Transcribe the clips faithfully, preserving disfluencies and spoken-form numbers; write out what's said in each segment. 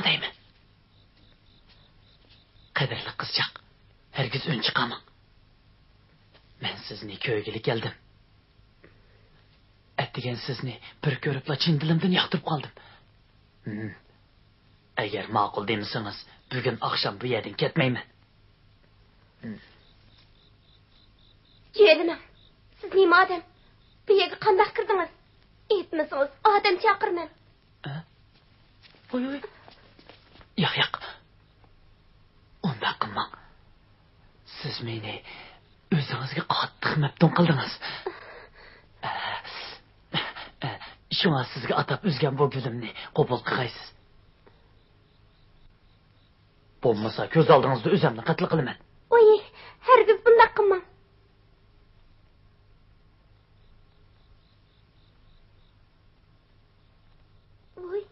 دەيمەن. قەدىرلىك قىزچاق، ھەرگىز ئۈن چىقارماڭ. مەن سىزنى كۆرگىلى كەلدىم. ئەتىگەن سىزنى بىر كۆرۈپلا چىن دىلىمدىن ياقتۇرۇپ قالدىم. ھىم. ئەگەر ماقۇل دېمىسىڭىز، بۈگۈن ئاخشام بۇ يەردىن كەتمەيمەن. ھىم. جۆيلىمەڭ. سىز نېمە ئادەم؟ بۇ يەرگە قانداق كىردىڭىز؟ ئېيتمىسىڭىز، ئادەم چاقىرىمەن. ھە؟ ۋاي، ۋاي. ياق، ياق. ئۇنداق قىلماڭ. سىز مېنى ئۆزىڭىزگە قاتتىق مەپتۇن قىلدىڭىز. شۇڭا سىزگە ئاتاپ ئۈزگەن بۇ گۈلۈمنى قوبۇل قىلغايسىز. بولمىسا كۆز ئالدىڭىزدا ئۆزۈمنى قەتل قىلىمەن. ۋاي، ھەرگىز بۇنداق قىلماڭ. ۋاي.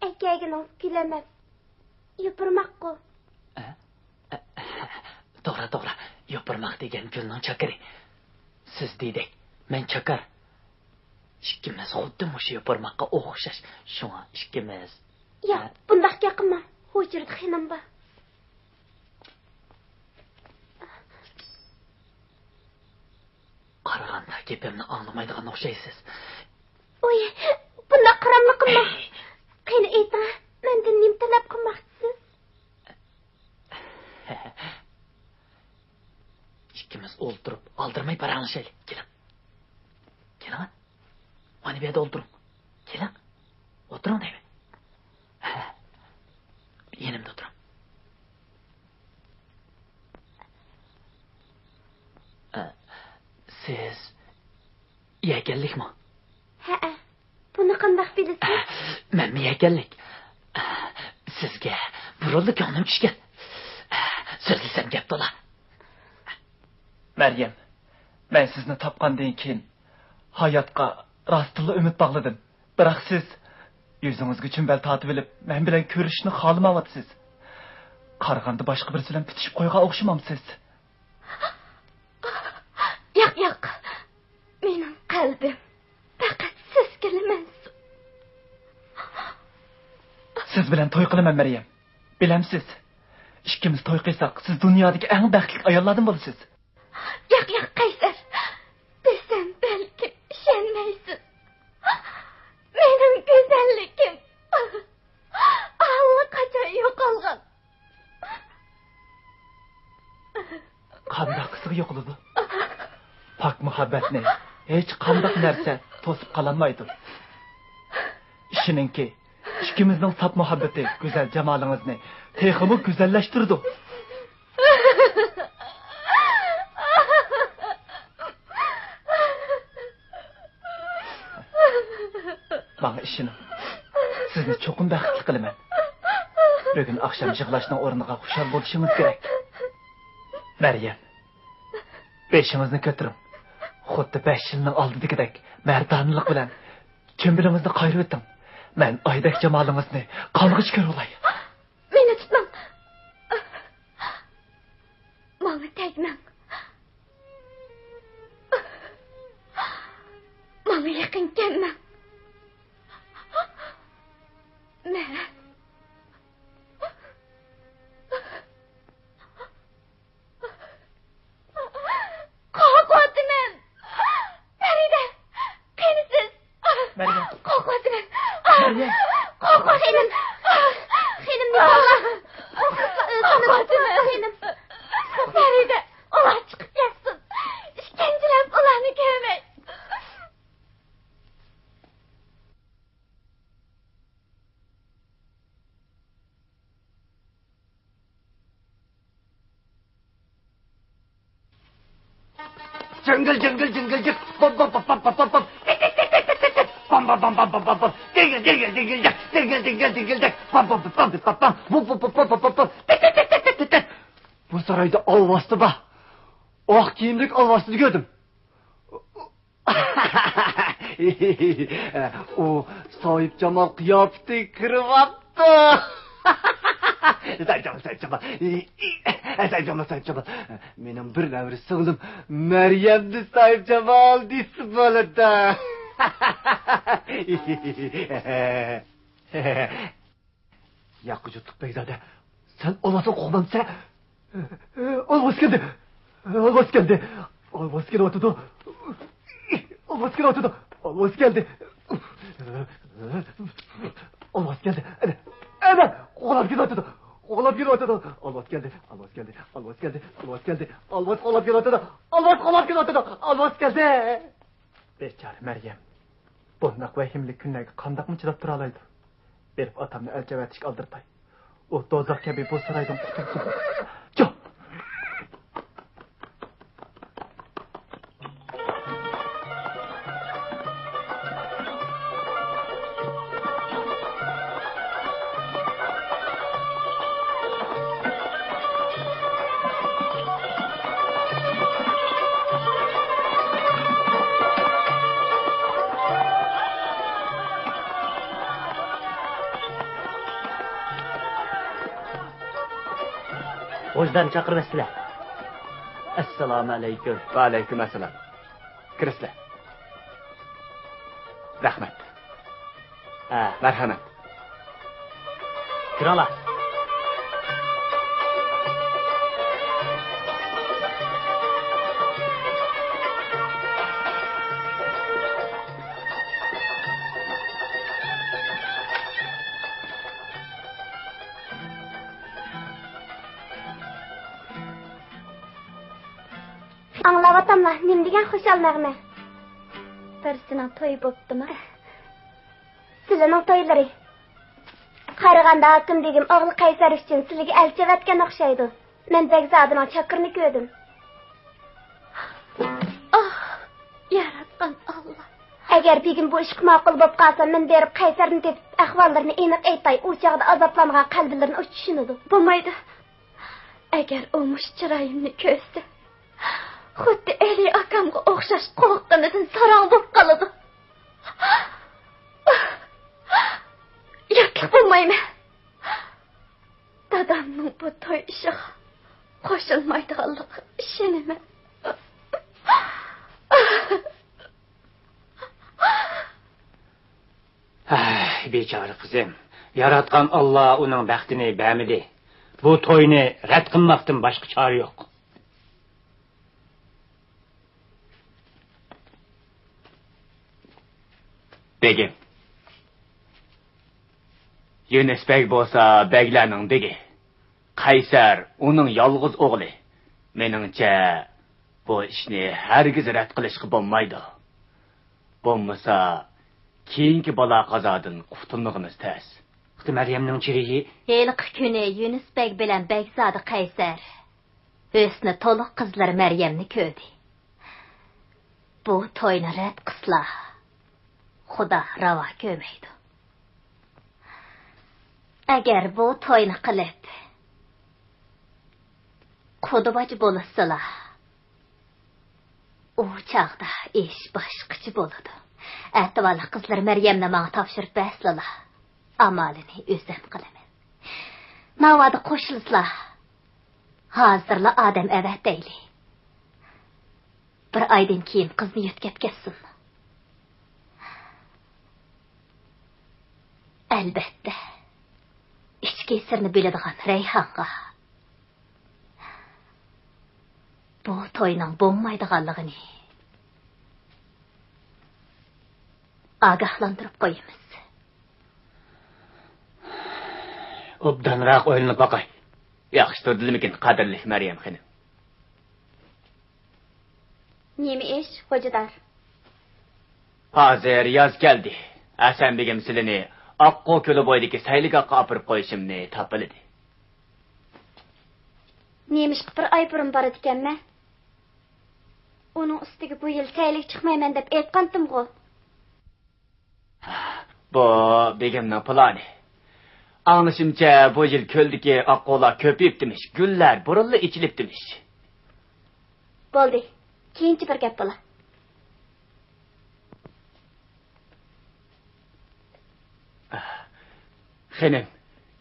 ئەكەگىنىڭ گۈل ئەمەس، يوپۇرماققۇ. ئە؟ ئە، توغرا، توغرا. يوپۇرماق دېگەن گۈلنىڭ چاكىرى. سىز دېدەك، مەن چاكار. ئىككىمىز خۇددى مۇشۇ يوپۇرماققا ئوخشاش. شۇڭا ئىككىمىز. ياق، ھە؟ بۇنداق گەپ قىلماڭ. ھۇجرىدا خېنىم بار. قارىغاندا گېپىمنى ئاڭلىمايدىغان ئوخشايسىز. ئۇي، بۇنداق قاراملىق قىلماڭ. قېنى ئېيتىڭ، مەندىن نېمە تەلەپ قىلماقچىسىز؟ ئىككىمىز ئولتۇرۇپ ئالدىرىماي پاراڭلىشايلى. كېلىڭ. كېلىڭ. مانا بۇ يەردە ئولتۇرۇڭ. كېلىڭ. ئولتۇرۇڭ دەيمەن. يېنىمدا ئولتۇرۇڭ. ئە، سىز يەكەنلىكمۇ؟ ھەئە. بۇنى قانداق بىلىسىز؟ مەنمۇ يەكەنلىك. سىزگە بۇرۇنلا كۆڭلۈم چۈشكەن. سۆزلىسەم گەپ تولا. مەريەم، مەن سىزنى تاپقاندىن كېيىن ھاياتقا راستتىنلا ئۈمىد باغلىدىم. بىراق سىز يۈزىڭىزگە چۈمبەل تارتىۋېلىپ، مەن بىلەن كۆرۈشۈشنى خالىمايۋاتىسىز. قارىغاندا باشقا بىرسى بىلەن پۈتۈشۈپ قويغان ئوخشىمامسىز؟ ياق، ياق. مېنىڭ قەلبىم پەقەت سىزگىلا مەنسۇپ. سىز بىلەن توي قىلىمەن، مەريەم. بىلەمسىز؟ ئىككىمىز توي قىلساق، سىز دۇنيادىكى ئەڭ بەختلىك ئاياللاردىن بولىسىز. ياق، ياق، قەيسەر. دېسەم، بەلكىم ئىشەنمەيسىز. مېنىڭ گۈزەللىكىم ئاللىقاچان يوقالغان. قانداق قىلسا يوقىلىدۇ؟ پاك مۇھەببەتنى ھېچقانداق نەرسە توسۇپ قالالمايدۇ. ئىشىنىڭكى، ئىككىمىزنىڭ ساپ مۇھەببىتى گۈزەل جامالىڭىزنى تېخىمۇ گۈزەللەشتۈرىدۇ. ماڭا ئىشىنىڭ. سىزنى چوقۇم بەختلىك قىلىمەن. بۈگۈن ئاخشام يىغلاشنىڭ ئورنىغا خۇشال بولۇشىڭىز كېرەك. مەريەم، بېشىڭىزنى كۆتۈرۈڭ. خۇددى بەش يىلنىڭ ئالدىدىكىدەك مەردانىلىق بىلەن چۈمبىلىڭىزنى قايرىۋېتىڭ. مەن ئايدەك جامالىڭىزنى قانغىچە كۆرۈۋالاي. مېنى تۇتماڭ. ماڭا تەگمەڭ. ماڭا يېقىن كەلمەڭ. مەن قورقۇۋاتىمەن. پەرىدە، قېنى سىز؟ مەريەم. قورقۇۋاتىمەن. مەريەم. قورقۇۋاتىمەن. خېنىم. خېنىم، نېمە بولغان؟ قورقۇۋاتىمەن. خېنىم. پەرىدە، ئۇلار چىقىپ كەتسۇن. ئىشكەنجىلەپ ئۇلارنى كۆرمەي. جىڭگىل، جىڭگىل، جىڭگىل، جىڭ. بام، بام، بام، بام، بام، بام، بام. تىت، تىت، تىت، تىت، تىت، تىت. بام، بام، بام، بام، بام، بام، بام. دىڭگىل، دىڭگىل، دىڭگىلدەك. دىڭگىل، دىڭگىل، دىڭگىلدەك. بام، بام، بام، بام، بام، بام. بۇ، بۇ، بۇ، بۇ، بۇ، بۇ، بۇ. تىت، تىت، تىت، تىت، تىت، تىت. بۇ سارايدا ئالۋاستى بار. ئاق كىيىملىك ئالۋاستىنى كۆردۈم. ئۇ ساھىبجامال قىياپىتىگە كىرىۋاپتۇ. ساھىبجامال، ساھىبجامال. ساھىبجامال، ساھىبجامال. مېنىڭ بىر نەۋرە سىڭلىم مەريەمنى ساھىبجامال دېسە بولىدۇ. ياقا جۇتلۇق بەگزادە، سەن ئالۋاستىن قورقمامسەن؟ ئالۋاس كەلدى! ئالۋاس كەلدى! ئالۋاس كېلىۋاتىدۇ! ئالۋاس كېلىۋاتىدۇ! ئالۋاس كەلدى! ئالۋاس كەلدى! ئەنە! ئەنە! قوغلاپ كېلىۋاتىدۇ! قوغلاپ كېلىۋاتىدۇ! ئالۋاس كەلدى! ئالۋاس كەلدى! ئالۋاس كەلدى! ئالۋاس كەلدى! ئالۋاس قوغلاپ كېلىۋاتىدۇ! ئالۋاس قوغلاپ كېلىۋاتىدۇ! ئالۋاس كەلدى! بىچارە مەريەم. بۇنداق ۋەھىمىلىك كۈنلەرگە قانداقمۇ چىداپ تۇرالايدۇ؟ بېرىپ ئاتامنى ئەلچەۋەتىشكە ئالدىرتاي. ئۇ دوزاخ كەبى بۇ سارايدىن قۇتۇلسۇن. جا! غوجىدارنى چاقىرىۋەتسىلە. ئەسسالامۇ ئەلەيكۇم. ۋەئەلەيكۇم ئەسسالام. كىرىسىلە. رەھمەت. ھە، مەرھەمەت. كىرىڭلار. ئاڭلاۋاتاملا، نېمە دېگەن خۇشال نەغمە؟ بىرسىنىڭ تويى بوپتىما؟ سىلىنىڭ تويلىرى. قارىغاندا ھاكىم بېگىم ئوغلى قەيسەر ئۈچۈن سىلىگە ئەلچى ئەۋەتكەن ئوخشايدۇ. مەن بەگزادىنىڭ چاكىرىنى كۆردۈم. ئاھ، ياراتقان ئاللا! ئەگەر بېگىم بۇ ئىشقا ماقۇل بوپ قالسا، مەن بېرىپ قەيسەرنى تېپىپ، ئەھۋاللىرىنى ئېنىق ئېيتاي، ئۇ چاغدا ئازابلانغان قەلبىلىرىنى ئۇ چۈشىنىدۇ. بولمايدۇ. ئەگەر ئۇ مۇشۇ چىرايىمنى كۆرسە، خۇددى ئەلى ئاكامغا ئوخشاش قورققىنىدىن ساراڭ بولۇپ قالىدۇ. ياتلىق بولمايمەن. دادامنىڭ بۇ توي ئىشىغا قوشۇلمايدىغانلىقىغا ئىشىنىمەن. ھەي، بىچارە قىزىم، ياراتقان ئاللا ئۇنىڭ بەختىنى بەرمىدى. بۇ توينى رەت قىلماقتىن باشقا چارە يوق. بېگىم. يۈنۈس بەگ بولسا بەگلەرنىڭ بېگى. قەيسەر ئۇنىڭ يالغۇز ئوغلى. مېنىڭچە، بۇ ئىشنى ھەرگىز رەت قىلىشقا بولمايدۇ. بولمىسا، كېيىنكى بالا-قازادىن قۇتۇلمىغىنىمىز تەس. ئۇختى مەريەمنىڭ چىرىيى. ھېلىقى كۈنى يۈنۈس بەگ بىلەن بەگزادە قەيسەر ھۆسنى تولۇق قىزلىرى مەريەمنى كۆردى. بۇ توينى رەت قىلسىلا، خۇدا راۋا كۆرمەيدۇ. ئەگەر بۇ توينى قىلىپ، قۇدا باجا بولۇشسىلا، ئۇ چاغدا ئىش باشقىچە بولىدۇ. ئەتىۋارلىق قىزلىرى مەريەمنى ماڭا تاپشۇرۇپ بەرسىلىلا، ئامالىنى ئۆزۈم قىلىمەن. ناۋادا قوشۇلسىلا، ھازىرلا ئادەم ئەۋەتەيلى. بىر ئايدىن كېيىن قىزنى يۆتكەپ كەتسۇن. ئەلبەتتە، ئىچكى سىرنى بىلىدىغان رەيھانغا بۇ توينىڭ بولمايدىغانلىقىنى ئاگاھلاندۇرۇپ قويىمىز. ئوبدانراق ئويلىنىپ باقاي. ياخشى تۇردىلىمىكىن، قەدىرلىك مەريەم خېنىم؟ نېمە ئىش، خوجىدار؟ ھازىر ياز كەلدى. ھەسەن بېگىم سىلىنى ئاققۇ كۆلى بويىدىكى سەيلىگاھقا ئاپىرىپ قويۇشۇمنى تاپىلىدى. نېمىشقا بىر ئاي بۇرۇن بارىدىكەنمەن؟ ئۇنىڭ ئۈستىگە بۇ يىل سەيلىگە چىقمايمەن دەپ ئېيتقانتىمغۇ. بۇ بېگىمنىڭ پىلانى. ئاڭلىشىمچە، بۇ يىل كۆلدىكى ئاققۇلار كۆپىيىپتىمىش، گۈللەر بۇرۇنلا ئېچىلىپتىمىش. بولدى، كېيىنچە بىر گەپ بولا. خېنىم،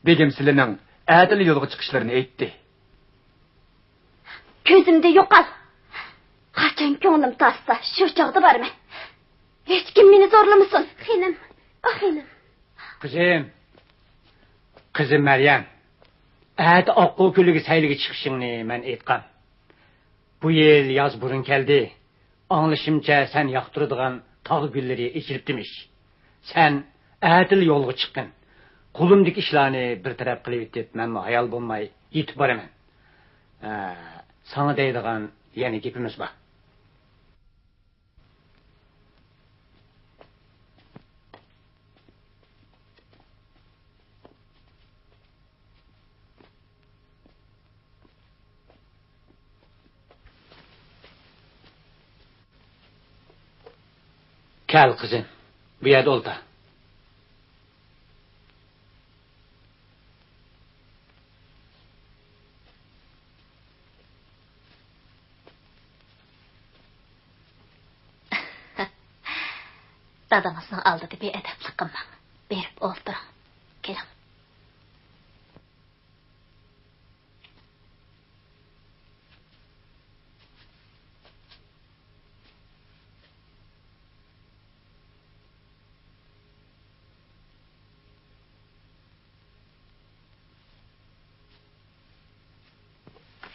بېگىم سىلىنىڭ ئەتىلا يولغا چىقىشلىرىنى ئېيتتى. كۆزۈمدىن يوقال. قاچان كۆڭلۈم تارتسا، شۇ چاغدا بارىمەن. ھېچكىم مېنى زورلىمىسۇن. خېنىم، ئا خېنىم. قىزىم. قىزىم مەريەم، ئەتە ئاققۇ كۆلىگە سەيلىگە چىقىشىڭنى مەن ئېيتقان. بۇ يىل ياز بۇرۇن كەلدى. ئاڭلىشىمچە، سەن ياقتۇرىدىغان تاغ گۈللىرى ئېچىلىپتىمىش. سەن ئەتىلا يولغا چىققىن. قولۇمدىكى ئىشلارنى بىر تەرەپ قىلىۋېتىپ، مەنمۇ ھايال بولماي يېتىپ بارىمەن. ھە، ساڭا دەيدىغان يەنە گېپىمىز بار. كەل، قىزىم، بۇ يەردە ئولتۇر. دادىڭىزنىڭ ئالدىدا بىئەدەپلىك قىلماڭ. بېرىپ ئولتۇرۇڭ. كېلىڭ.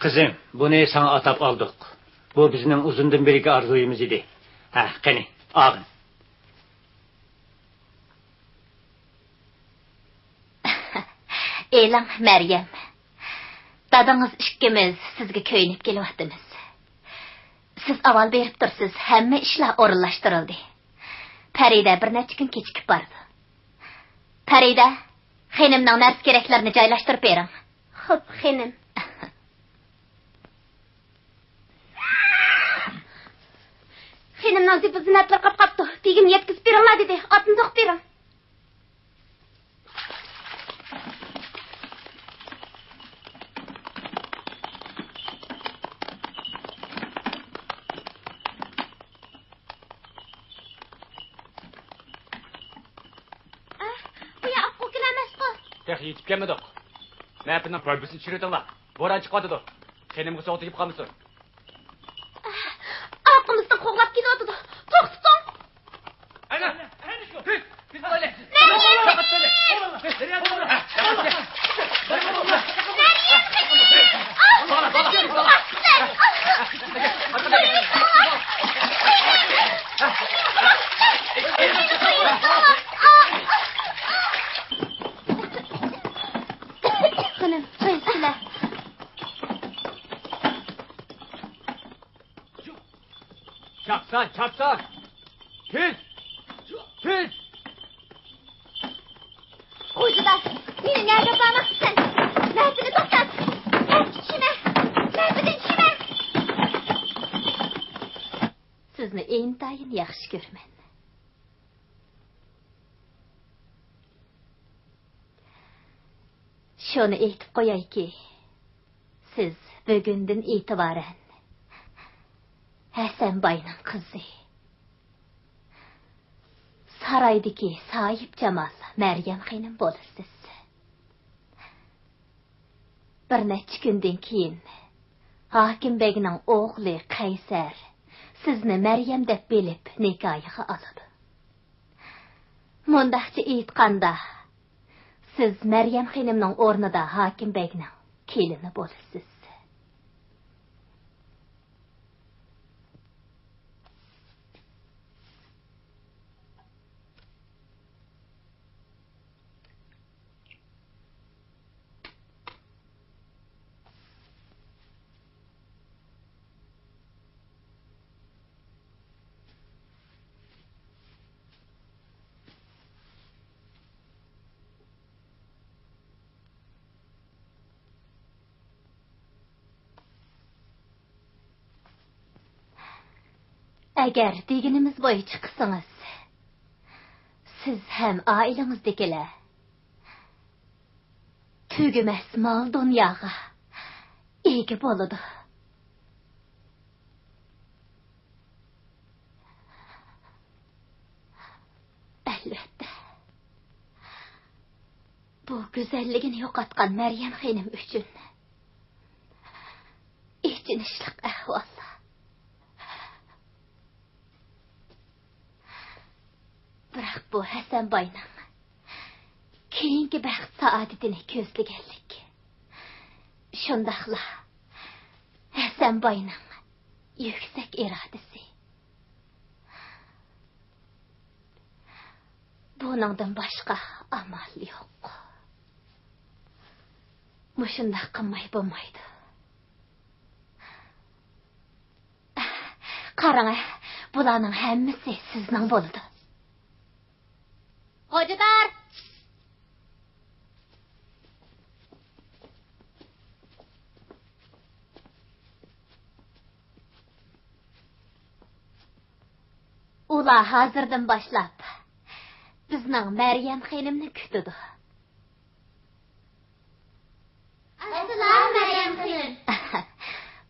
قىزىم، بۇنى ساڭا ئاتاپ ئالدۇق. بۇ بىزنىڭ ئۇزۇندىن بېرىكى ئارزۇيىمىز ئىدى. ھە، قېنى، ئاغىن. ئېلىڭ، مەريەم. دادىڭىز ئىككىمىز سىزگە كۆيۈنۈپ كېلىۋاتىمىز. سىز ئاۋۋال بېرىپ تۇرسىز، ھەممە ئىشلار ئورۇنلاشتۇرۇلدى. پەرىدە بىر نەچچە كۈن كېچىكىپ بارىدۇ. پەرىدە، خېنىمنىڭ نەرسە-كېرەكلىرىنى جايلاشتۇرۇپ بېرىڭ. خوپ، خېنىم. خېنىمنىڭ زىبۇ-زىننەتلىرى قاپقاپتۇ. بېگىم يەتكۈزۈپ بېرىڭلار دېدى. ئاتنى سوقۇپ بېرىڭ. ئاھ، بۇ يا ئاققۇ كۆل ئەمەسقۇ؟ تېخى يېتىپ كەلمىدۇق. مەپىنىڭ پۇربىسىنى چۈشۈرۈۋېتىڭلار. بوران چىقىۋاتىدۇ. خېنىمغا سوغۇق تېگىپ قالمىسۇن. ئارقىمىزدىن قوغلاپ كېلىۋاتىدۇ. توختىتىڭ! ئەنە، ئەنە شۇ. بىز، بىز بايلى. خېنىم، چاي ئىچكىلە. چاقسان، چاقسان! تېز! تېز! خوجىدا، مېنى نەگە ئاپارماقچىسەن؟ مەپىنى توختات! مەپكە چۈشىمە! مەپىدىن چۈشىمە! سىزنى ئىنتايىن ياخشى كۆرىمەن. شۇنى ئېيتىپ قويايكى، سىز بۈگۈندىن ئېتىبارەن ھەسەن باينىڭ قىزى، سارايدىكى ساھىبجامال مەريەم خېنىم بولىسىز. بىر نەچچە كۈندىن كېيىن، ھاكىم بەگنىڭ ئوغلى قەيسەر سىزنى مەريەم دەپ بىلىپ، نىكاھىغا ئالىدۇ. مۇنداقچە ئېيتقاندا، سىز مەريەم خېنىمنىڭ ئورنىدا ھاكىم بەگنىڭ كېلىنى بولىسىز. ئەگەر دېگىنىمىز بويىچە قىلسىڭىز، سىز ھەم ئائىلىڭىزدىكىلەر تۈگىمەس مال-دۇنياغا ئىگە بولىدۇ. ئەلۋەتتە، بۇ گۈزەللىكىنى يوقاتقان مەريەم خېنىم ئۈچۈن ئېچىنىشلىق ئەھۋال. بىراق بۇ ھەسەن باينىڭ كېيىنكى بەخت سائادىتىنى كۆزلىگەنلىك. شۇنداقلا ھەسەن باينىڭ يۈكسەك ئىرادىسى. بۇنىڭدىن باشقا ئامال يوق. مۇشۇنداق قىلماي بولمايدۇ. قاراڭە، بۇلارنىڭ ھەممىسى سىزنىڭ بولىدۇ. خوجىدار! ئۇلار ھازىردىن باشلاپ بىزنىڭ مەريەم خېنىمنى كۈتىدۇ. ئەسسالام، مەريەم خېنىم.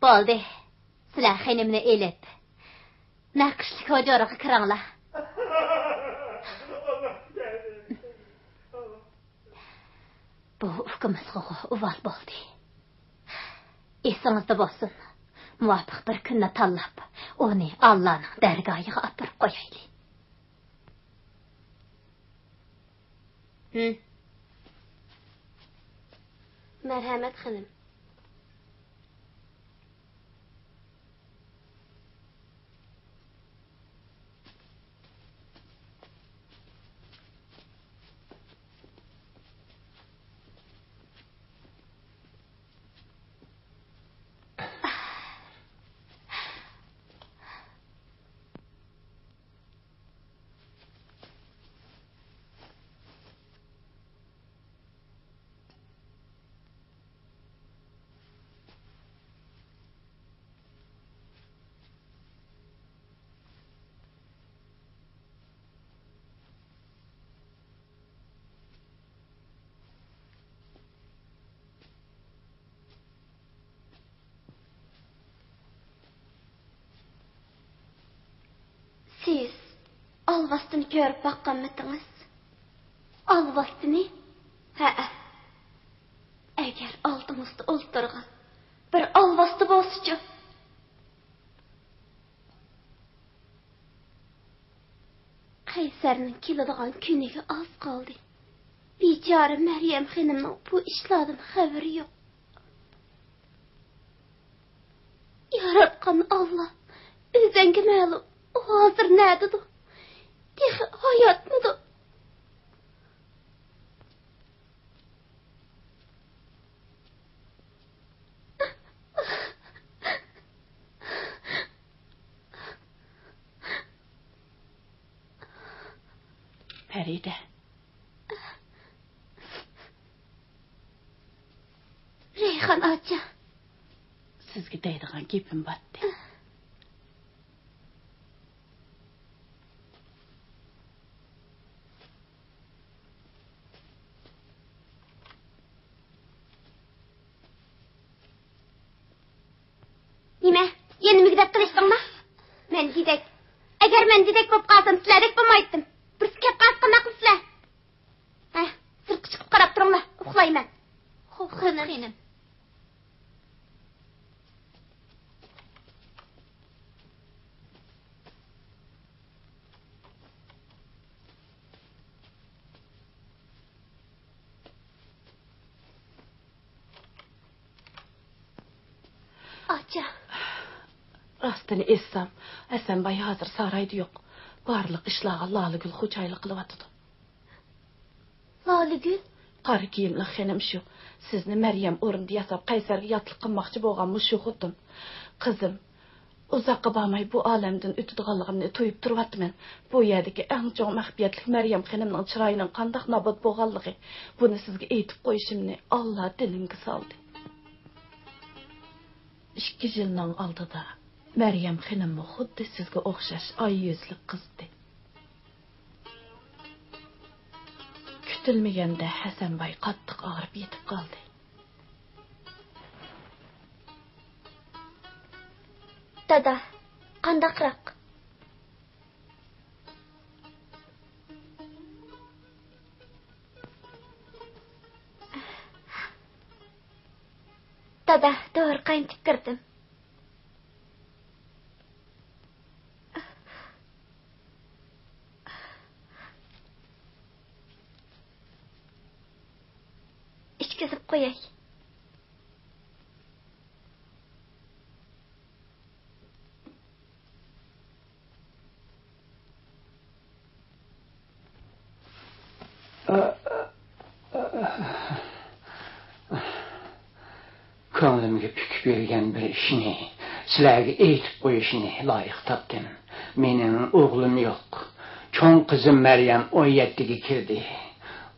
بولدى، سىلەر خېنىمنى ئېلىپ، نەقىشلىك ھۇجرىغا كىرىڭلار. بۇ ئۇكىمىزغىغۇ ئۇۋال بولدى. ئېسىڭىزدە بولسۇن، مۇۋاپىق بىر كۈننى تاللاپ، ئۇنى ئاللانىڭ دەرگاھىغا ئاپىرىپ قويايلى. ھىم. مەرھەمەت، خېنىم. سىز ئالۋاستىنى كۆرۈپ باققانمىدىڭىز؟ ئالۋاستىنى؟ ھەئە. ئەگەر ئالدىڭىزدا ئولتۇرغان بىر ئالۋاستى بولسىچۇ؟ قەيسەرنىڭ كېلىدىغان كۈنىگە ئاز قالدى. بىچارە مەريەم خېنىمنىڭ بۇ ئىشلاردىن خەۋىرى يوق. ياراتقان ئاللا، ئۆزۈڭگە مەلۇم، ئۇ ھازىر نەدىدۇ؟ تېخى ھاياتمىدۇ؟ پەرىدە. رەيھان ئاچا. سىزگە دەيدىغان گېپىم بارتتى. نېمە؟ يەنە مۈگدەك قىلىشتىڭما؟ مەن دېدەك. ئەگەر مەن دېدەك بولۇپ قالسام، سىلەردەك بولمايتتىم. بىرسى كەپ قالسا قانداق قىلىسىلەر؟ ھە، سىرتقا چىقىپ قاراپ تۇرۇڭلار، ئۇخلايمەن. خوپ، خېنىم. ئاچا. راستىنى ئېيتسام، ھەسەنباي ھازىر سارايدا يوق. بارلىق ئىشلارغا لالىگۈل خوجايىنلىق قىلىۋاتىدۇ. لالىگۈل؟ قارا كىيىملىك خېنىم شۇ. سىزنى مەريەم ئورنىدا ياساپ، قەيسەرگە ياتلىق قىلماقچى بولغان مۇشۇ خوتۇن. قىزىم، ئۇزاققا بارماي بۇ ئالەمدىن ئۆتىدىغانلىقىمنى تۇيۇپ تۇرۇۋاتىمەن. بۇ يەردىكى ئەڭ چوڭ مەخپىيەتلىك مەريەم خېنىمنىڭ چىرايىنىڭ قانداق نابۇت بولغانلىقى، بۇنى سىزگە ئېيتىپ قويۇشۇمنى ئاللا دىلىمگە سالدى. ئىككى يىلنىڭ ئالدىدا مەريەم خېنىممۇ خۇددى سىزگە ئوخشاش ئاي يۈزلۈك قىزدى. كۈتۈلمىگەندە ھەسەنباي قاتتىق ئاغرىپ يېتىپ قالدى. دادا، قانداقراق؟ دادا، دورا قاينىتىپ كىردىم. يېزىپ قوياي. كۆڭلۈمگە پۈكۈپ يۈرگەن بىر ئىشنى سىلەرگە ئېيتىپ قويۇشنى لايىق تاپتىم. مېنىڭ ئوغلۇم يوق. چوڭ قىزىم مەريەم ئون يەتتىگە كىردى.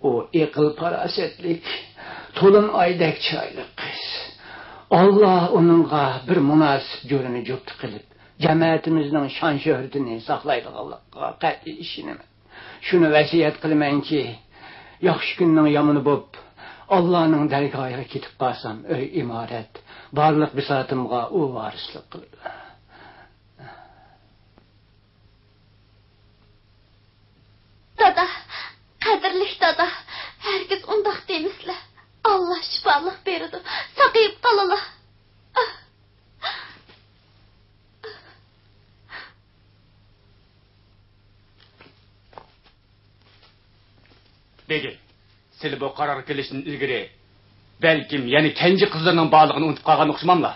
ئۇ ئېقىل-پاراسەتلىك، تولۇن ئايدەك چىرايلىق قىز. ئاللا ئۇنىڭغا بىر مۇناسىپ جورىنى جۈپتە قىلىپ، جەمەتىمىزنىڭ شان-شۆھرىتىنى ساقلايدىغانلىقىغا قەتئىي ئىشىنىمەن. شۇنى ۋەسىيەت قىلىمەنكى، ياخشى كۈننىڭ يامىنى بوپ، ئاللانىڭ دەرگاھىغا كېتىپ قالسام، ئۆي ئىمارەت، بارلىق بىساتىمغا ئۇ ۋارىسلىق قىلىدۇ. دادا، قەدىرلىك دادا، ھەرگىز ئۇنداق دېمىسىلە. ئاللا شىپالىق بېرىدۇ، ساقىيىپ قالىلا. بېگىم، سىلى بۇ قارارغا كېلىشتىن ئىلگىرى، بەلكىم يەنە كەنجى قىزلىرىنىڭ بارلىقىنى ئۇنتۇپ قالغان ئوخشىماملا؟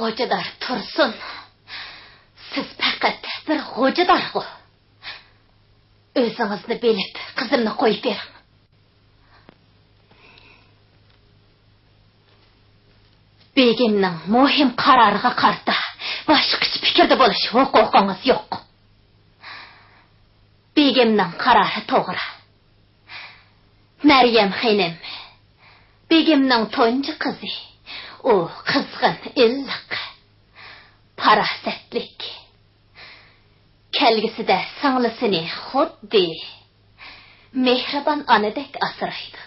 خوجىدار تۇرسۇن، سىز پەقەت بىر خوجىدارغۇ. ئۆزىڭىزنى بىلىپ، قىزىمنى قويۇپ بېرىڭ. بېگىمنىڭ مۇھىم قارارىغا قارىتا باشقىچە پىكىردە بولۇش ھوقۇقىڭىز يوق. بېگىمنىڭ قارارى توغرا. مەريەم خېنىم، بېگىمنىڭ تۇنجى قىزى. ئۇ قىزغىن، ئىللىق، پاراسەتلىك. كەلگۈسىدە سىڭلىسىنى خۇددى مېھرىبان ئانىدەك ئاسرايدۇ.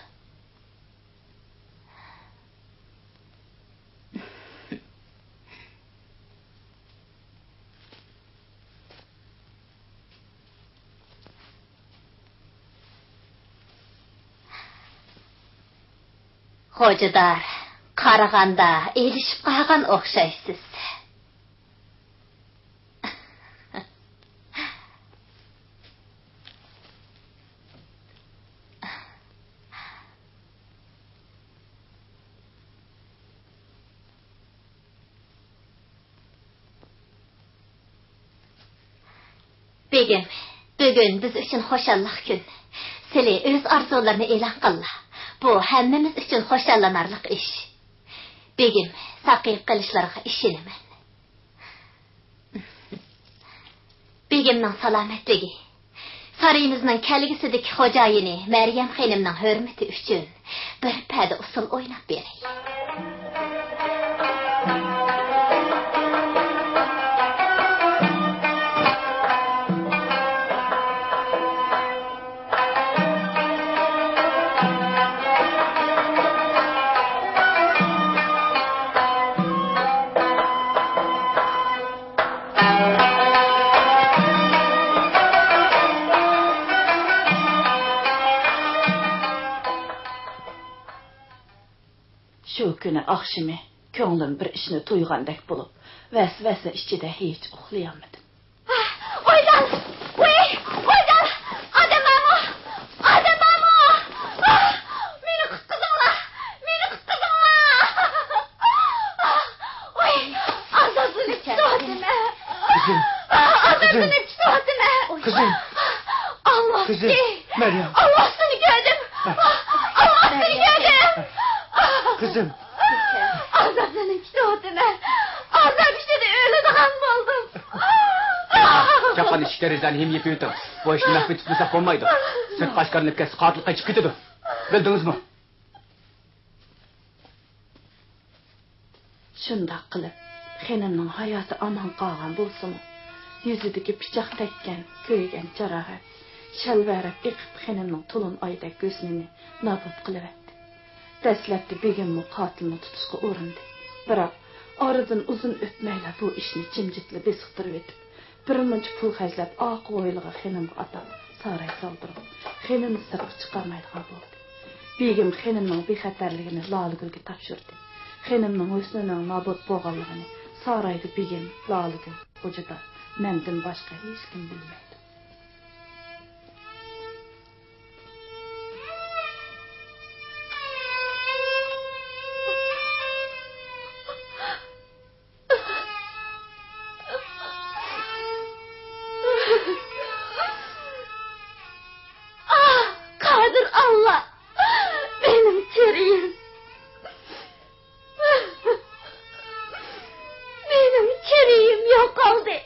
خوجىدار، قارىغاندا ئېلىشىپ قالغان ئوخشايسىز. بېگىم، بۈگۈن بىز ئۈچۈن خۇشاللىق كۈن. سىلى ئۆز ئارزۇلىرىنى ئېلان قىللا. بۇ ھەممىمىز ئۈچۈن خۇشاللىنارلىق ئىش. بېگىم، ساقىيىپ قېلىشلىرىغا ئىشىنىمەن. بېگىمنىڭ سالامەتلىكى، سارىيىمىزنىڭ كەلگۈسىدىكى خوجايىنى مەريەم خېنىمنىڭ ھۆرمىتى ئۈچۈن بىر پەدە ئۇسسۇل ئويناپ بېرەي. شۇ كۈنى ئاخشىمى كۆڭلۈم بىر ئىشنى تۇيغاندەك بولۇپ، ۋەسۋەسە ئىچىدە ھېچ ئۇخلىيالمىدىم. ئويجان! ۋۇي! ئويجان! ئادەم بارمۇ؟ ئادەم بارمۇ؟ مېنى قۇتقۇزۇڭلار! مېنى قۇتقۇزۇڭلار! ۋۇي! ئازابلىنىپ كېتىۋاتىمەن! قىزىم! ئازابلىنىپ كېتىۋاتىمەن! قىزىم! ئاللا! قىزىم! مەريەم! ئاللا سېنى كۆردۈم! ئاللا سېنى كۆردۈم! قىزىم! ئازابلىنىپ كېتىۋاتىمەن. ئازاب ئىچىدە ئۆلىدىغان بولدۇم. چاپقان ئىشىك دېرىزىلەرنى ھىم يېپىۋېتىڭ. بۇ ئىشنى مەخپىي تۇتمىساق بولمايدۇ. سىرتقا ئاشكارىلىنىپ كەتسە قاتىل قېچىپ كېتىدۇ. بىلدىڭىزمۇ؟ شۇنداق قىلىپ، خېنىمنىڭ ھاياتى ئامان قالغان بولسىمۇ، يۈزىدىكى پىچاق تەگكەن، كۆيگەن جاراھەت شەلۋەرەپ ئېقىپ، خېنىمنىڭ تولۇن ئايدەك ھۆسنىنى نابۇت قىلىۋەتتى. دەسلەپتە بېگىممۇ قاتىلنى تۇتۇشقا ئۇرۇندى. بىراق، ئارىدىن ئۇزۇن ئۆتمەيلا بۇ ئىشنى جىمجىتلا بېسىقتۇرۇۋېتىپ، بىرمۇنچە پۇل خەجلەپ، ئارقا ھويلىغا خېنىمغا ئاتاپ، ساراي سالدۇرۇپ، خېنىمنى سىرتقا چىقارمايدىغان بولدى. بېگىم خېنىمنىڭ بىخەتەرلىكىنى لالىگۈلگە تاپشۇردى. خېنىمنىڭ ھۆسنىنىڭ نابۇت بولغانلىقىنى سارايدا بېگىم، لالىگۈل، خوجىدار، مەندىن باشقا ھېچكىم بىلمەيدۇ. ئاھ، قادىر ئاللا! مېنىڭ چىرىيىم! مېنىڭ چىرىيىم يوقالدى!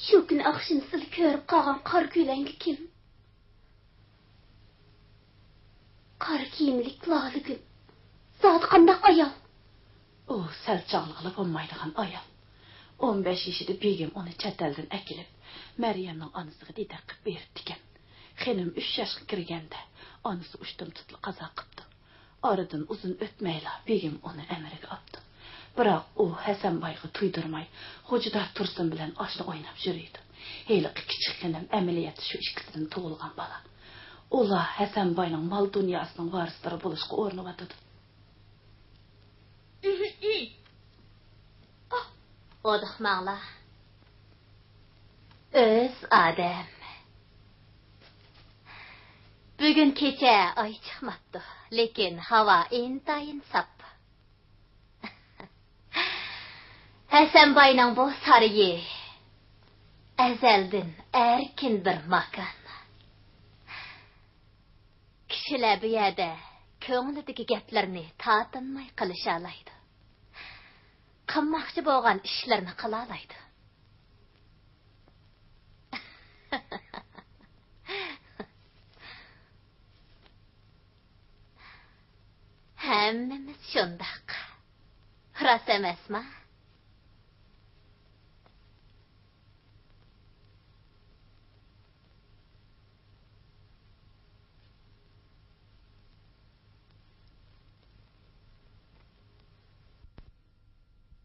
شۇ كۈنى ئاخشىمى سىلى كۆرۈپ قالغان قارا كۆلەڭگە كىم؟ قارا كىيىملىك لالىگۈل. زادى قانداق ئايال؟ ئۇ سەل چاغلىغىلى بولمايدىغان ئايال. ئون بەش يېشىدا بېگىم ئۇنى چەت ئەلدىن ئەكېلىپ، مەريەمنىڭ ئانىسىغا دېدەك قىلىپ بېرىپتىكەن. خېنىم ئۈچ ياشقا كىرگەندە، ئانىسى ئۇشتۇمتۇتلا قازا قىپتۇ. ئارىدىن ئۇزۇن ئۆتمەيلا بېگىم ئۇنى ئەمرىگە ئاپتۇ. بىراق ئۇ ھەسەنبايغا تۇيدۇرماي، خوجىدار تۇرسۇن بىلەن ئاشنا ئويناپ يۈرىدۇ. ھېلىقى كىچىك خېنىم ئەمەلىيەتتە شۇ ئىككىسىدىن تۇغۇلغان بالا. ئۇلار ھەسەنباينىڭ مال-دۇنياسىنىڭ ۋارىسلىرى بولۇشقا ئۇرۇنۇۋاتىدۇ. ھودۇقماڭلار. ئۆز ئادەم. بۈگۈن كېچە ئاي چىقماپتۇ، لېكىن ھاۋا ئىنتايىن ساپ. ھەسەنباينىڭ بۇ سارىيى ئەزەلدىن ئەركىن بىر ماكان. كىشىلەر بۇ يەردە كۆڭلىدىكى گەپلىرىنى تارتىنماي قىلىشالايدۇ. قىلماقچى بولغان ئىشلىرىنى قىلالايدۇ. ھەممىمىز شۇنداق. راست ئەمەسما؟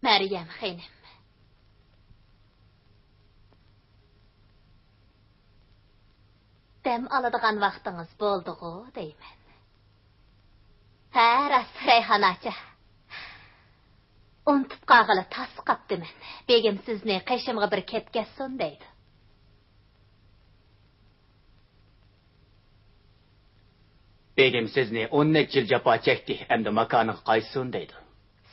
مەريەم خېنىم، دەم ئالىدىغان ۋاقتىڭىز بولدىغۇ دەيمەن. ھە، راست، رەيھان ئاچا. ئۇنتۇپ قالغىلى تاس قاپتىمەن. بېگىم سىزنى قېشىمغا بىر كەتكەزسۇن دەيدۇ. بېگىم سىزنى ئون نەچچە يىل جاپا چەكتى، ئەمدى ماكانىغا قايتسۇن دەيدۇ.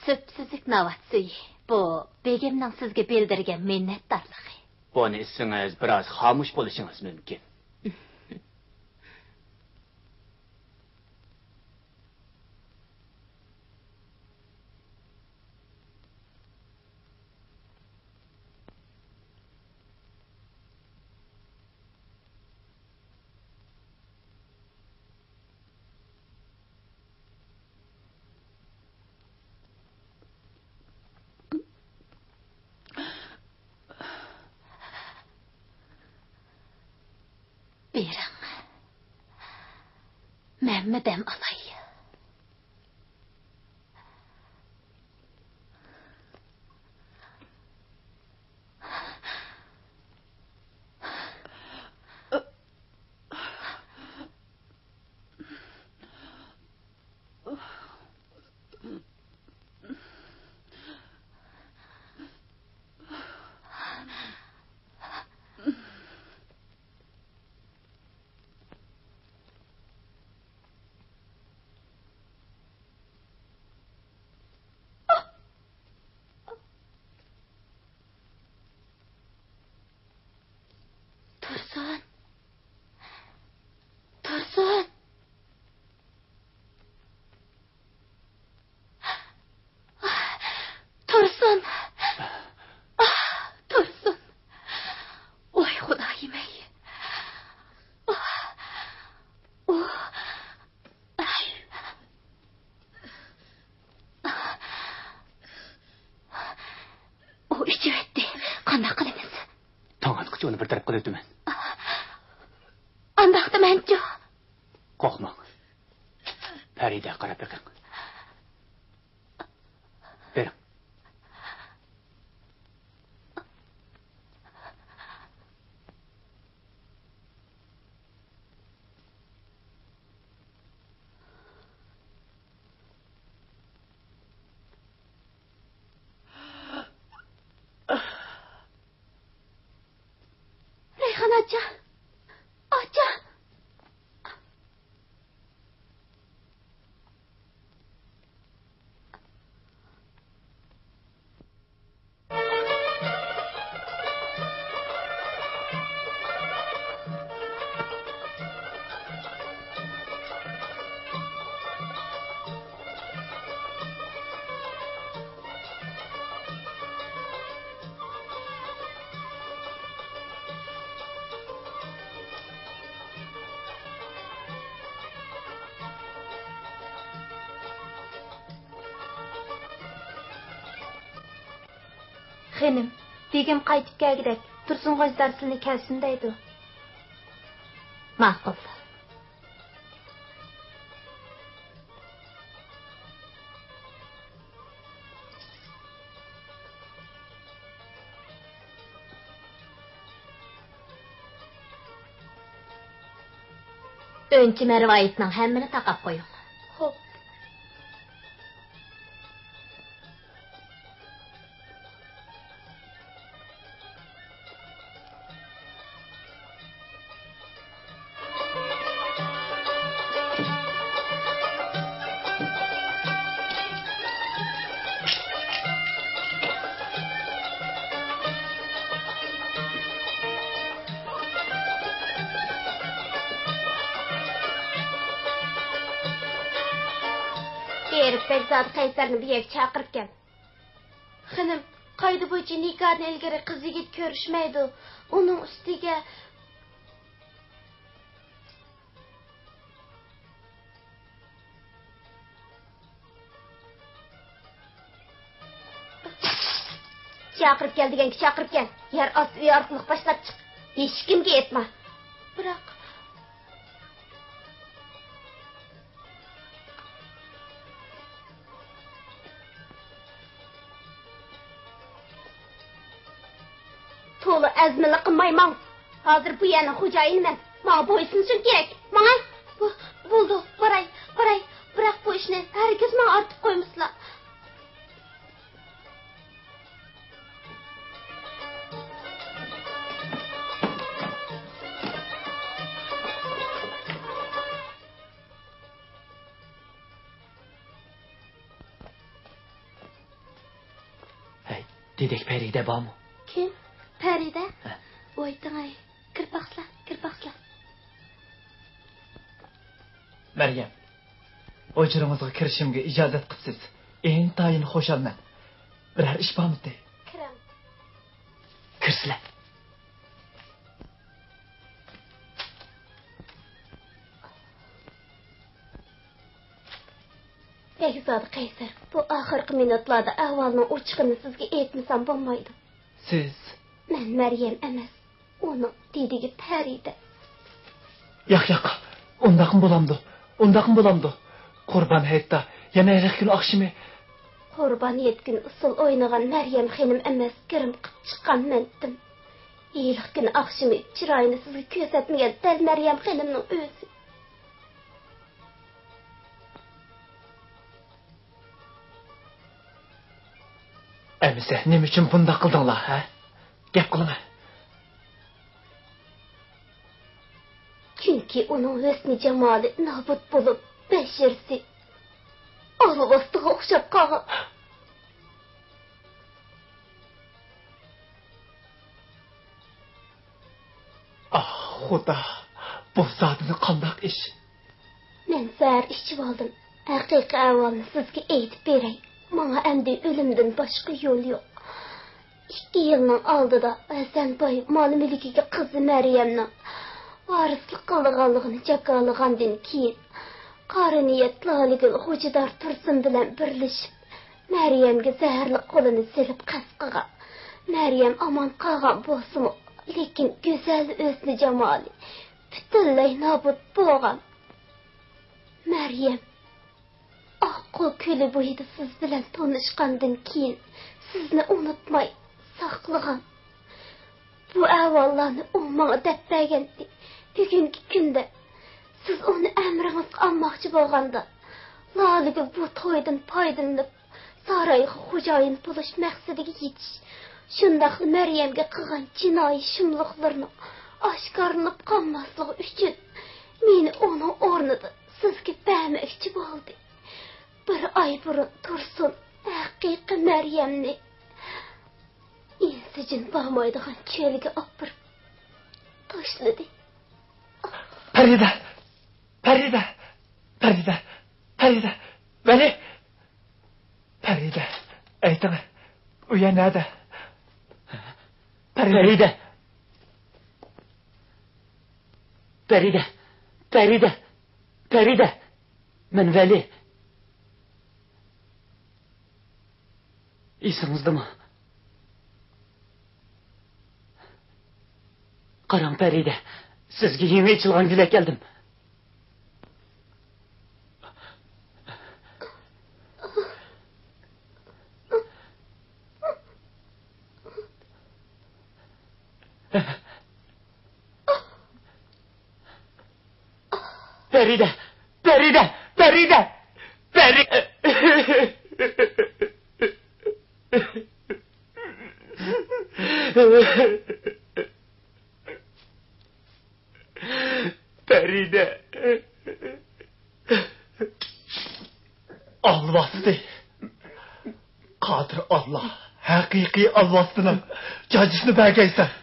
سۈپسۈزۈك ناۋاتسۇيى، بۇ بېگىمنىڭ سىزگە بىلدۈرگەن مىننەتدارلىقى. بۇنى ئىچسىڭىز، بىراز خامۇش بولۇشىڭىز مۇمكىن. بېرىڭ، مەنمۇ دەم ئالاي. تۇرسۇن! تۇرسۇن! تۇرسۇن! تۇرسۇن! ۋاي خۇدايىم-ئەي! ئۇ ئىچىۋەتتى. قانداق قىلىمىز؟ جۇنى بىر تەرەپ قىلىۋېتىمەن. ئانداقتا مەنچۇ؟ قورقماڭ. پەرىدە، قاراپ بېقىڭ. بېرىڭ. رەيھان ئاچا! ئاچا! خېنىم، بېگىم قايتىپ كەلگۈدەك، تۇرسۇن غوجىدار سىلىنى كەلسۇن دەيدۇ. ماقۇل. ئۈنچە مەرۋايىتنىڭ ھەممىنى تاقاپ قويۇڭ. خوپ. بېرىپ بەگزادە قەيسەرنى بۇ يەرگە چاقىرىپ كەل. خېنىم، قائىدە بويىچە نىكاھتىن ئىلگىرى قىز يىگىت كۆرۈشمەيدۇ. ئۇنىڭ ئۈستىگە چاقىرىپ كەل دېگەنگە چاقىرىپ كەل. يەر ئاستى ئۆي ئارقىلىق باشلاپ چىق. ھېچكىمگە ئېيتما. بىراق. تولا ئەزمىلىك قىلماي ماڭ. ھازىر بۇ يەرنىڭ خوجايىنى مەن. ماڭا بويسۇنۇشۇڭ كېرەك. ماڭاي. بو-، بولىدۇ، باراي، باراي. بىراق بۇ ئىشنى ھەرگىز ماڭا ئارتىپ قويمىسىلا. ھەي، دېدەك پەرىدە بارمۇ؟ كىم؟ پەرىدە؟ ھە. ۋاي تاڭاي، كىرىپ باقسىلا، كىرىپ باقسىلا. مەريەم، ھۇجرىڭىزغا كىرىشىمگە ئىجازەت قىپسىز. ئىنتايىن خۇشالمەن. بىرەر ئىش بارمىدى؟ كىرىڭ. كىرسىلە. بەگزادە قەيسەر، بۇ ئاخىرقى مىنۇتلاردا ئەھۋالنىڭ ئوچۇقىنى سىزگە ئېيتمىسام بولمايدۇ. سىز؟ مەن مەريەم ئەمەس، ئۇنىڭ دېدىگى پەرىدە. ياق، ياق، ئۇنداقمۇ بولامدۇ؟ ئۇنداقمۇ بولامدۇ؟ قۇربان ھېيتتا، يەنە ھېلىقى كۈنى ئاخشىمى. قۇربان ھېيت كۈنى ئۇسسۇل ئوينىغان مەريەم خېنىم ئەمەس، گىرىم قىپ چىققان مەنتىم. ھېلىقى كۈنى ئاخشىمى چىرايىنى سىزگە كۆرسەتمىگەن دەل مەريەم خېنىمنىڭ ئۆزى. ئەمىسە، نېمە ئۈچۈن بۇنداق قىلدىڭلار، ھە؟ گەپ قىلىڭە. چۈنكى ئۇنىڭ ھۆسنى جامالى نابۇت بولۇپ، بەشىرىسى ئالۋاستىغا ئوخشاپ قالغان. ئاھ، خۇدا، بۇ زادىلا قانداق ئىش؟ مەن زەھەر ئىچىۋالدىم. ھەقىقىي ئەھۋالنى سىزگە ئېيتىپ بېرەي. ماڭا ئەمدى ئۆلۈمدىن باشقا يول يوق. ئىككى يىلنىڭ ئالدىدا ھەسەن باي مال-مۈلكىگە قىزى مەريەمنىڭ ۋارىسلىق قىلىدىغانلىقىنى جاكارلىغاندىن كېيىن، قارا نىيەت لالىگۈل خوجىدار تۇرسۇن بىلەن بىرلىشىپ، مەريەمگە زەھەرلىك قولىنى سېلىپ قەست قىلغان. مەريەم ئامان قالغان بولسىمۇ، لېكىن گۈزەل ھۆسنى جامالى پۈتۈنلەي نابۇت بولغان. مەريەم، ئاققۇ كۆلى بويىدا سىز بىلەن تونۇشقاندىن كېيىن سىزنى ئۇنتۇماي ساقلىغان. بۇ ئەھۋاللارنى ئۇ ماڭا دەپ بەرگەنتى. بۈگۈنكى كۈندە سىز ئۇنى ئەمرىڭىزگە ئالماقچى بولغاندا، لالىگۈل بۇ تويدىن پايدىلىنىپ، سارايغا خوجايىن بولۇش مەقسىتىگە يېتىش، شۇنداقلا مەريەمگە قىلغان جىنايى شۇملۇقلىرىنىڭ ئاشكارىلىنىپ قالماسلىقى ئۈچۈن، مېنى ئۇنىڭ ئورنىدا سىزگە بەرمەكچى بولدى. بىر ئاي بۇرۇن تۇرسۇن ھەقىقىي مەريەمنى ئىنسىجىن بارمايدىغان چۆلگە ئاپىرىپ تاشلىدى. پەرىدە! پەرىدە! پەرىدە! پەرىدە! ۋەلى! پەرىدە! ئېيتىڭ، ئۇ يەر نەدە؟ پەرىدە! پەرىدە! پەرىدە! پەرىدە! پەرىدە! مەن ۋەلى. ئېسىڭىزدىمۇ؟ قاراڭ، پەرىدە، سىزگە يېڭى ئېچىلغان گۈل ئەكەلدىم. پەرىدە! پەرىدە! پەرىدە! پەرى-، پەرىدە! ئالۋاستى! قادىر ئاللا، ھەقىقىي ئالۋاستىنىڭ جاجىسىنى بەرگەيسەن!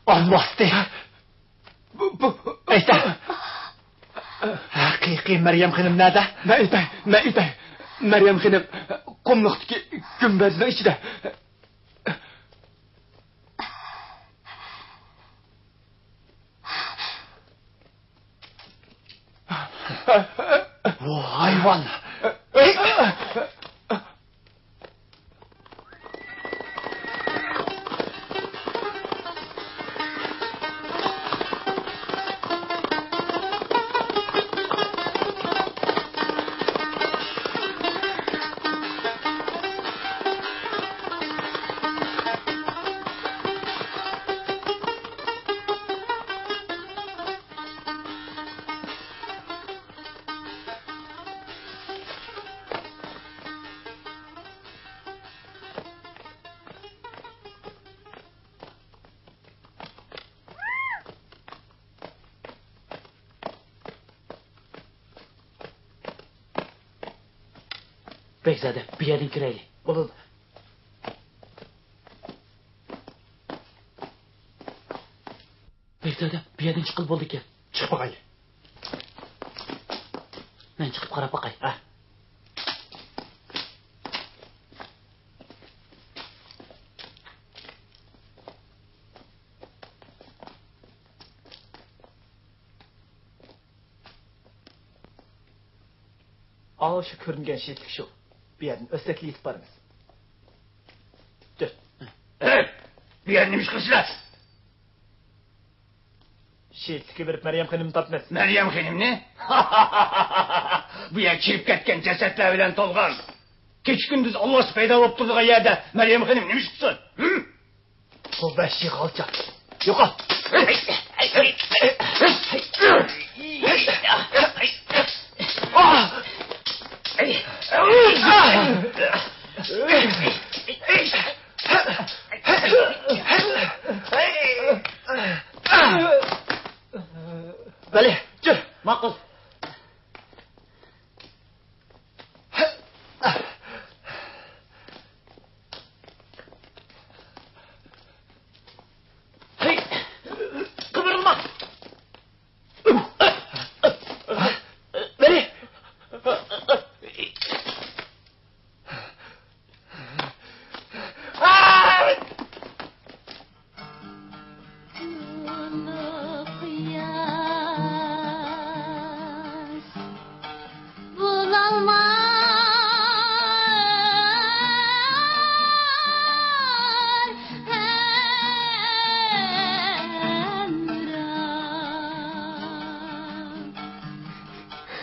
ئالۋاستى! بۇ، بۇ، ئەيتە! ھەقىقىي مەريەم خېنىم نەدە؟ مەن ئېيتاي، مەن ئېيتاي. مەريەم خېنىم قۇملۇقتىكى گۈمبەزنىڭ ئىچىدە. ۋاي ھايۋان! بەگزادە، بۇ يەردىن كىرەيلى. بولىدۇ. بەگزادە، بۇ يەردىن چىققىلى بولىدىكەن. چىقىپ باقايلى. مەن چىقىپ قاراپ باقاي. ھە. ئاۋۇ شۇ كۆرۈنگەن شېھىتلىك شۇ. بۇ يەردىن ئۆستەكلىك يېتىپ بارىمىز. ھەي! بۇ يەردە نېمە ئىش قىلىسىلەر؟ شېھىتلىككە بېرىپ مەريەم خېنىمنى تاپىمىز. مەريەم خېنىمنى؟ بۇ يەر چىرىپ كەتكەن جەسەتلەر بىلەن تولغان. كېچە-كۈندۈز ئالۋاستى پەيدا بولۇپ تۇرىدىغان يەردە مەريەم خېنىم نېمە ئىش قىلسۇن؟ ھىم؟ بۇ ۋەھشىي غالچاق. يوقال! بەلى، جۈر. ماقۇل.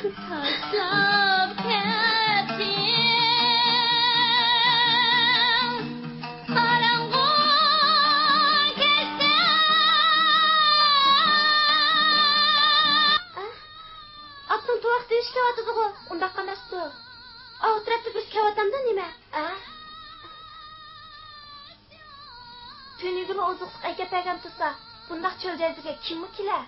تاشلاپ كەتتىڭ، قاراڭغۇ كەچتە. ئاتنىڭ تۇۋاق دېيىشى كېلىۋاتىدىغۇ، ئۇنداق ئەمەستۇ؟ ئاۋۇ تەرەپتە بىرسى كېلىۋاتامدۇ نېمە؟ ئە؟ تۈنۈگۈنلا ئوزۇقلۇق ئەكەپ بەرگەن تۇرسا، بۇنداق چۆل-دەرياغا كىممۇ كېلەر؟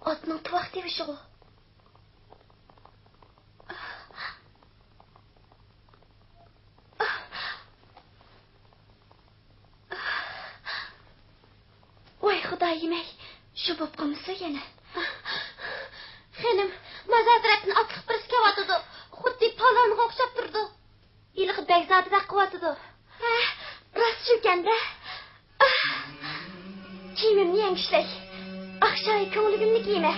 ئاتنىڭ تۇۋاق تىۋىشىغۇ. ۋاي خۇدايىم-ئەي، شۇ بوپ قالمىسۇن يەنە. خېنىم، مازار تەرەپتىن ئاتلىق بىرسى كېلىۋاتىدۇ. خۇددى پالانغا ئوخشاپ تۇرىدۇ. ھېلىقى بەگزادىدەك قىلىۋاتىدۇ. ھە، راست شۇكەن-دە. ئاھ! كىيىمىمنى يەڭگۈشلەي. ئاخشايى كۆڭلىگۈمنى كىيىمەن.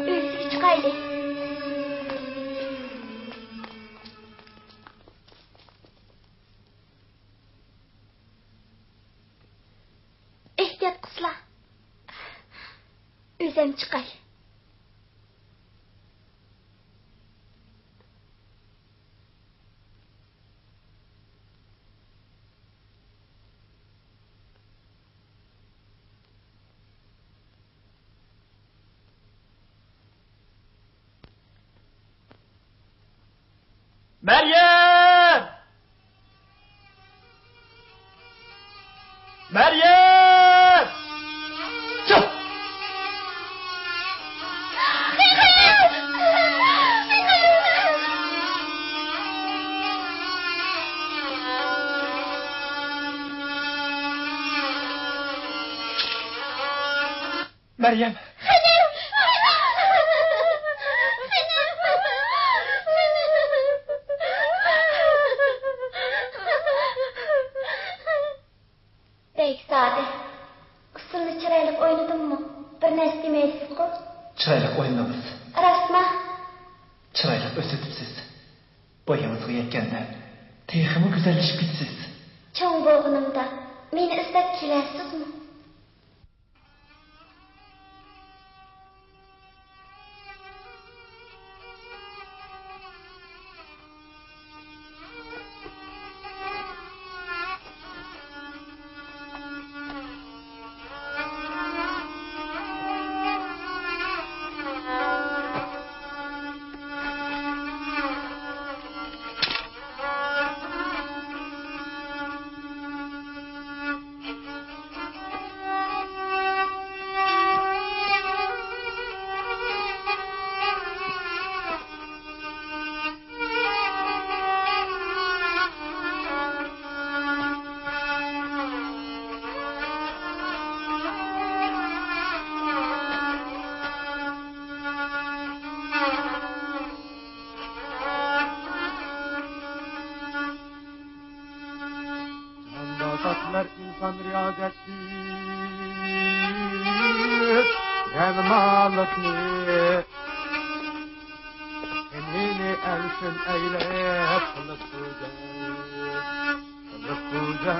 ئۆيىگە چىقايلى. ئېھتىيات قىلسىلا. ئۆزۈم چىقاي. مەريەم! مەريەم! چىق! مەريەم! خېنىم! خېنىم! بەگزادە، ئۇسسۇلنى چىرايلىق ئوينىدىممۇ؟ بىر نەرسە دېمەيسىزغۇ؟ چىرايلىق ئوينىدىڭىز. راستما؟ چىرايلىق ئۆسۈۋېتىپسىز. بويىڭىزغا يەتكەندە تېخىمۇ گۈزەللىشىپ كېتىسىز. چوڭ بولغىنىمدا مېنى ئىزدەپ كېلەرسىزمۇ؟ جاندا تاپىلار ئىنسان رىيازەتسىز، يەنە مالىقنى، غېمىنى ئەنسىن ئەيلەپ قىلىپ پۇجا، قىلىپ پۇجا.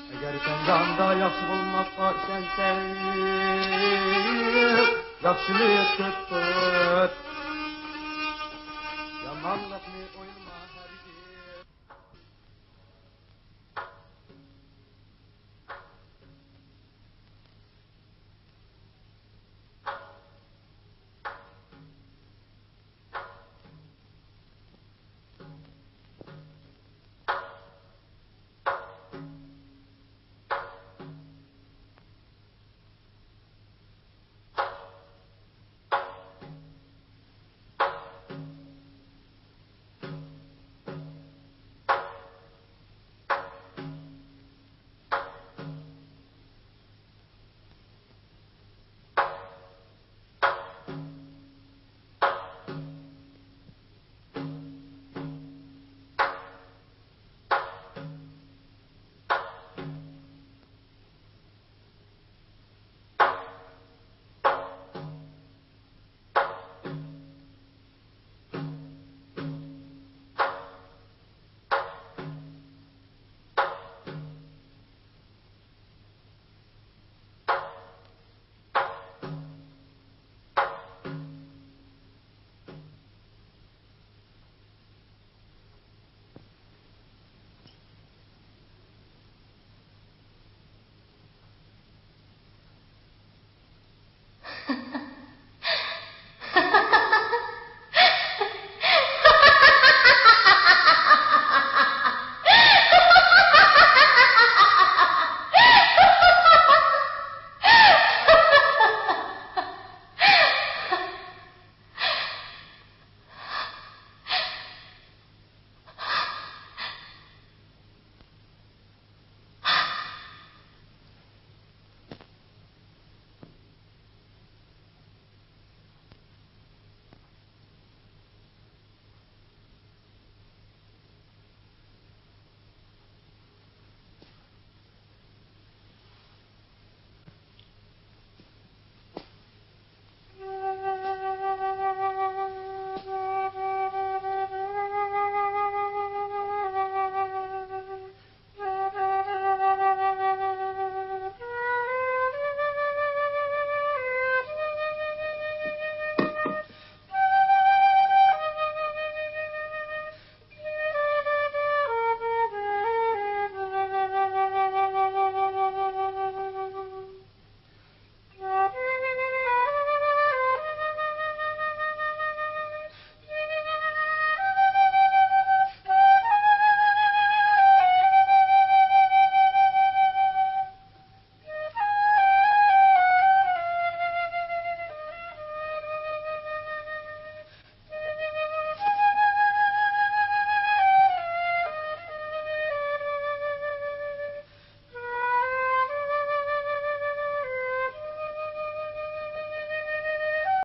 ئەگەر سەن جاندا ياخشى بولماققا ئىشەنسەڭ، ياخشىلىق كۆپ تۇت، يامانلىقنى ئويلىما.